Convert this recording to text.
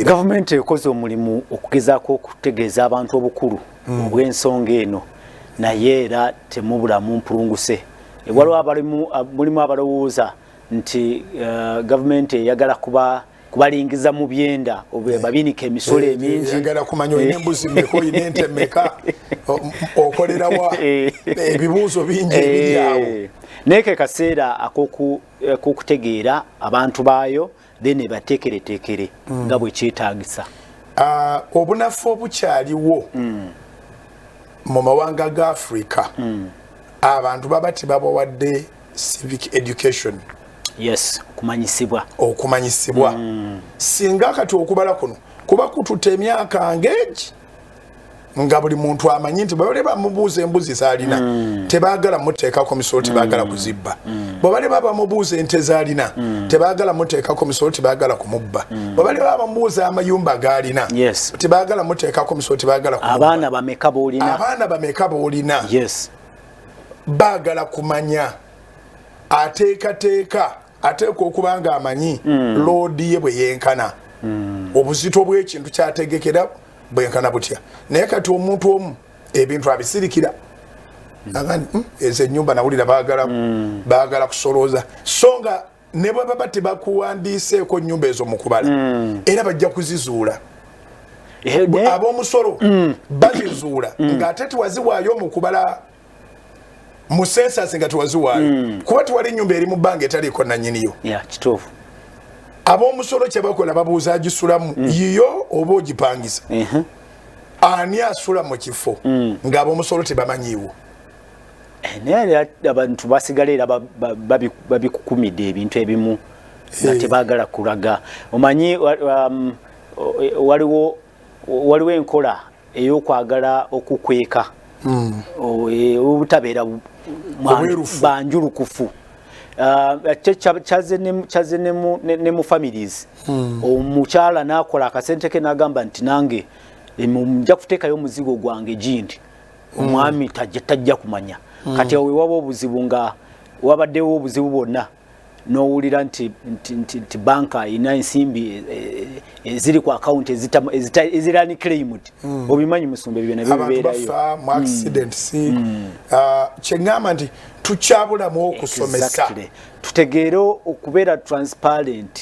Gavumenti ekoze omulimu okugezaako okutegeeza abantu obukulu obw'ensonga eno, naye era temubulamu mpulunguse. Waliwo abalimu, mulimu abalowooza nti gavumenti eyagala kuba kubalingiza mu byenda, babinika emisolo emingi. Yagala kumanya olina embuzi meka, olina ente meka, okolerawa, ebibuuzo bingi ebiri awo. Naye ke kaseera ak'okutegeera abantu baayo, then bateekereteekere nga bwe kyetaagisa. Ah, obunafu obukyaliwo mu mawanga ga Africa, abantu baba tebabawadde civic education. Yes, okumanyisibwa. Okumanyisibwa. Singa kati okubala kuno kuba kututa emyaka ngegi, nga buli muntu amanyi nti bwe bamubuuza embuzi zalina, tebaagala muteekako misolo, tebaagala kuzibba. Bwe bali baba bamubuuza ente zalina, tebaagala muteekako misolo, tebaagala kumubba. Bwe bali baba bamubuuza amayumba g'alina, tebaagala muteekako misolo, tebaagala kumubba. Abaana bameka b'olina. Abaana bameka b'olina. Baagala kumanya ateekateeka, ateekwa okuba nga amanyi load ye bwe yenkana, obuzito bw'ekintu kyategekera bwenkana butya. Naye kati omuntu omu ebintu abisirikira. Aga nti, ezo ennyumba nawulira baagala kusolooza," so nga ne bwe baba tebakuwandiiseeko nnyumba ezo mu kubala, era bajja kuzizuula. Ab'omusolo bazizuula ng'ate tewaziwaayo mu kubala, mu census nga tewaziwaayo, kuba tewali nyumba eri mu bbanga etaliiko nanyiniyo. Ya, kituufu. Ab'omusolo kyebakola, babuuza agisulamu, yiyo oba ogipangisa? Ani asula mu kifo ng'ab'omusolo tebamanyiiwo? Naye era abantu basigala era babikukumidde ebintu ebimu nga tebaagala kulaga. Omanyi waliwo enkola ey'okwagala okukweka obutabeera Obwerufu. Banjulukufu. Kyazze ne mu families. Omukyala n'akola akasente ke n'agamba nti, "Nange nja kuteekayo omuzigo gwange gindi, omwami tajja kumanya." Kati awo wewaba obuzibu, nga wabaddewo obuzibu bwonna, n'owulira nti banka erina ensimbi eziri ku akawunti eziri unclaimed. Obimanyi, musumba, ebyo nabyo Abantu bibeerayo. bafa mu accidents. Ah, kyeŋŋamba nti tukyabulamu okusomesa. Exactly. Tutegeere okubeera transparent.